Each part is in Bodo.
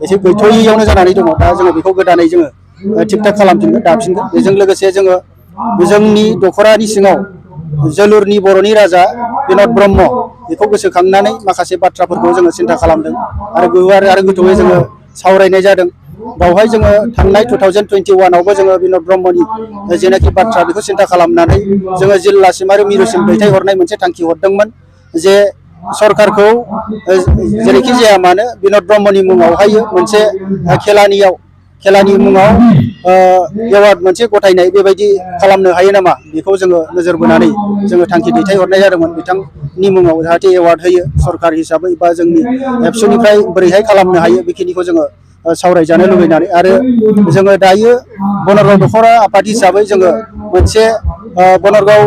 एसे गैथ'यैयावनो जानानै दङ। दा जोङो बेखौ गोदानै जोङो थिक थाक खालामफिनगोन, दाफिनगोन। बेजों लोगोसे जोङो जोंनि दख'रानि सिङाव जोलुरनि बर'नि राजा बिन'द ब्रह्म बेखौ गोसोखांनानै माखासे बाथ्राफोरखौ जोङो सिन्था खालामदों आरो गुवार आरो गोथौयै जोङो सावरायनाय जादों। बावहाय जोङो थांनाय 2021आवबो जोङो बिन'द ब्रह्मनि जेनाखि बाथ्रा बेखौ सिन्था खालामनानै जोङो जिल्लासिम आरो मिरुसिम दैथायहरनाय मोनसे थांखि हरदोंमोन जे सरकारखौ जेरैखि जाया मानो बिन'द ब्रह्मनि मुङावहाय मोनसे खेलानि मुङाव एवार्ड मोनसे गथायनाय बेबायदि खालामनो हायो नामा, बेखौ जोङो नोजोर बोनानै जोङो थांखि दैथायहरनाय जादोंमोन। बिथांनि मुङाव जाहाथे एवार्ड होयो सरकार हिसाबै बा जोंनि एबसुनिफ्राय बोरैहाय खालामनो हायो बेखिनिखौ जोङो सावरायजानो लुबैनानै आरो जोङो दायो बनरगाव दख'रा आफाद हिसाबै जोङो मोनसे बनरगाव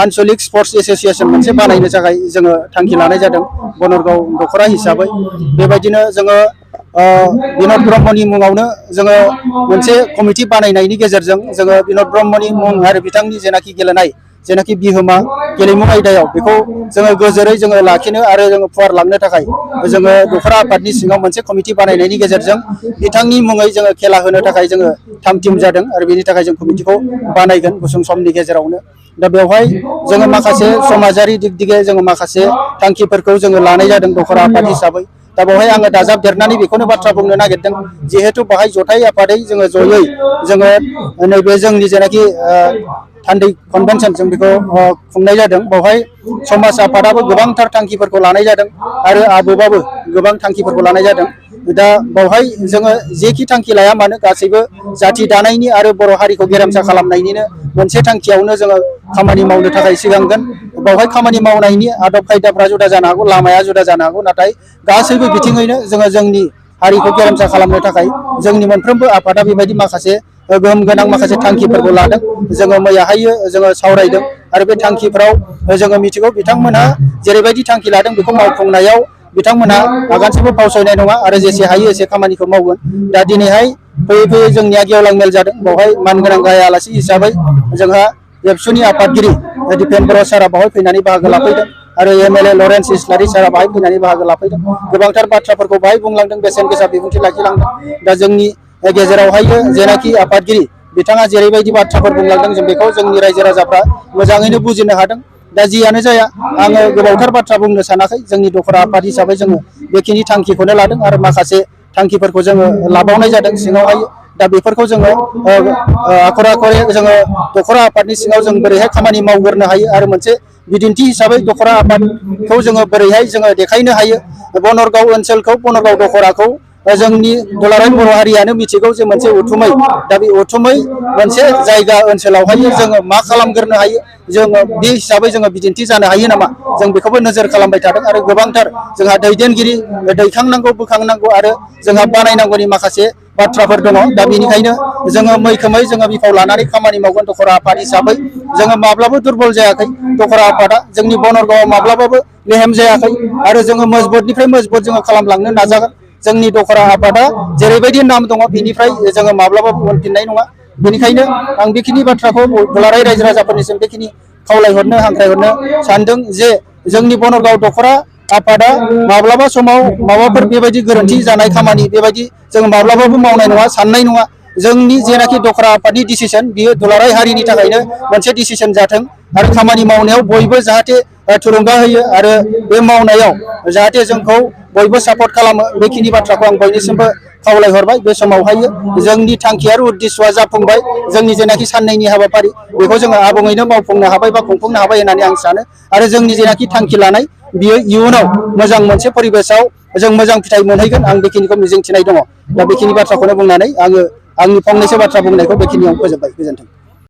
आनसलिक स्पर्ट्स एस'सियेसन मोनसे बानायनो थाखाय जोङो थांखि लानाय जादों बनरगाव दख'रा हिसाबै। बेबायदिनो जोङो बिन'द ब्रह्मनि मुङावनो जोङो मोनसे कमिटि बानायनायनि गेजेरजों जोङो बिन'द ब्रह्मनि मुं आरो बिथांनि जेनाखि गेलेनाय जेनाखि बिहोमा गेलेमु आयदायाव बेखौ जोङो गोजोरै जोङो लाखिनो आरो जोङो फुवारलांनो थाखाय जोङो दख'रा आफादनि सिङाव मोनसे कमिटि बानायनायनि गेजेरजों बिथांनि मुङै जोङो खेला होनो थाखाय जोङो थाम थिम जादों आरो बेनि थाखाय जों कमिटिखौ बानायगोन गुसुं समनि गेजेरावनो। दा बेवहाय जोङो माखासे समाजारि दिग दिगे जोङो माखासे थांखिफोरखौ जोङो लानाय जादों दख'रा आफाद हिसाबै। दा बेवहाय आङो दाजाबदेरनानै बेखौनो बाथ्रा बुंनो नागिरदों जिहेथु बाहाय जथाय आफादै जोङो जयै जोङो नैबे जोंनि जेनाखि थान्दै कनभेनसन जों बेखौ खुंनाय जादों। बेवहाय समाज आफादाबो गोबांथार थांखिफोरखौ लानाय जादों आरो आबोबाबो गोबां थांखिफोरखौ लानाय जादों। दा बेवहाय जोङो जेखि थांखि लाया मानो गासैबो जाथि दानायनि आरो बर' हारिखौ गेरेमसा खालामनायनिनो मोनसे थांखियावनो जोङो खामानि मावनो थाखाय सिगांगोन। बेवहाय खामानि मावनायनि आदब खायदाफ्रा जुदा जानो हागौ, लामाया जुदा जानो हागौ, नाथाय गासैबो बिथिङैनो जोङो जोंनि हारिखौ गेरेमसा खालामनो थाखाय जोंनि मोनफ्रोमबो आफादा बेबायदि माखासे गोहोम गोनां माखासे थांखिफोरखौ लादों। जोङो मैयाहाय जोङो सावरायदों आरो बे थांखिफ्राव जोङो मिथिगौ बिथांमोनहा जेरैबायदि थांखि लादों बेखौ मावफुंनायाव बिथांमोनहा आगानसेबो फावसायनाय नङा आरो जेसे हायो एसे खामानिखौ मावगोन। दा दिनैहाय फैयै फैयै जोंनिया गेवलां मेल जादों। बेवहाय मानगोनां गाहाय आलासि हिसाबै जोंहा एबसुनि आफादगिरि दिपेन बर' सारा बावहाय फैनानै बाहागो लाफैदों आरो MLA लरेन्स इस्लारि सारा बाहाय फैनानै बाहागो लाफैदों। गोबांथार बाथ्राफोरखौ बाहाय बुंलांदों, बेसेन गोसा बिबुंथि लाखिलांदों। दा जोंनि गेजेरावहाय जेनाखि आफादगिरि बिथाङा जेरैबायदि बाथ्राफोर बुंलांदों जों बेखौ जोंनि रायजो राजाफ्रा मोजाङैनो बुजिनो हादों। दा जियानो जाया आङो गोबावथार बाथ्रा बुंनो सानाखै। जोंनि दख'रा आफाद हिसाबै जोङो बेखिनि थांखिखौनो लादों आरो माखासे थांखिफोरखौ जोङो लाबावनाय जादों सिङावहाय। दा बेफोरखौ जोङो आखर आखरे जोङो दख'रा आफादनि सिङाव जों बोरैहाय खामानि मावग्रोनो हायो आरो मोनसे बिदिन्थि हिसाबै दख'रा आफादखौ जोङो बोरैहाय जोङो देखायनो हायो। बनरगाव ओनसोलखौ बनरगाव दख'राखौ जोंनि दुलाराय बर' हारियानो मिथिगौ जे मोनसे उथुमै। दा बे उथुमै मोनसे जायगा ओनसोलावहाय जोङो मा खालामग्रोनो हायो, जोङो बे हिसाबै जोङो बिदिन्थि जानो हायो नामा, जों बेखौबो नोजोर खालामबाय थादों। आरो गोबांथार जोंहा दैदेनगिरि दैखांनांगौ, बोखांनांगौ आरो जोंहा बानायनांगौनि माखासे बाथ्राफोर दङ। दा बेनिखायनो जोङो मैखोमै जोङो बिफाव लानानै खामानि मावगोन। दख'रा आफाद हिसाबै जोङो माब्लाबो दुरबल जायाखै। दख'रा आफादा जोंनि बनरगावआव माब्लाबाबो लेहेम जायाखै आरो जोङो मजबुतनिफ्राय मजबुत जोङो खालामलांनो नाजागोन। जोंनि दख'रा आफादा जेरैबायदि नाम दङ बेनिफ्राय जोङो माब्लाबाबो उनफिननाय नङा। बेनिखायनो आं बेखिनि बाथ्राखौ दुलाराय रायजो राजाफोरनिसिम बेखिनि खावलायहरनो हांख्रायहरनो सानदों जे जोंनि बनरगाव दख'रा आफादा माब्लाबा समाव माबाफोर बेबायदि गोरोन्थि जानाय खामानि बेबायदि जों माब्लाबाबो मावनाय नङा, साननाय नङा। जोंनि जेनाखि दख'रा आफादनि डिसिसन बियो दुलाराय हारिनि थाखायनो मोनसे डिसिसन जाथों आरो खामानि मावनायाव बयबो जाहाथे थुलुंगा होयो आरो बे मावनायाव जाहाथे जोंखौ बयबो सापर्ट खालामो। बेखिनि बाथ्राखौ आं बयनिसिमबो खावलायहरबाय। बे समावहाय जोंनि थांखि आरो उद्देश्यआ जाफुंबाय। जोंनि जेनाखि साननैनि हाबाफारि बेखौ जोङो आबुङैनो मावफुंनो हाबाय बा खुंफुंनो हाबाय होननानै आं सानो। आरो जोंनि जेनाखि थांखि लानाय बियो इयुनाव मोजां मोनसे परिबेसाव जों मोजां फिथाइ मोनहैगोन, आं बेखिनिखौ मिजिंथिनाय दङ। दा बेखिनि बाथ्राखौनो बुंनानै आङो आंनि फंनैसो बाथ्रा बुंनायखौ बेखिनियाव फोजोबबाय। गोजोन्थों।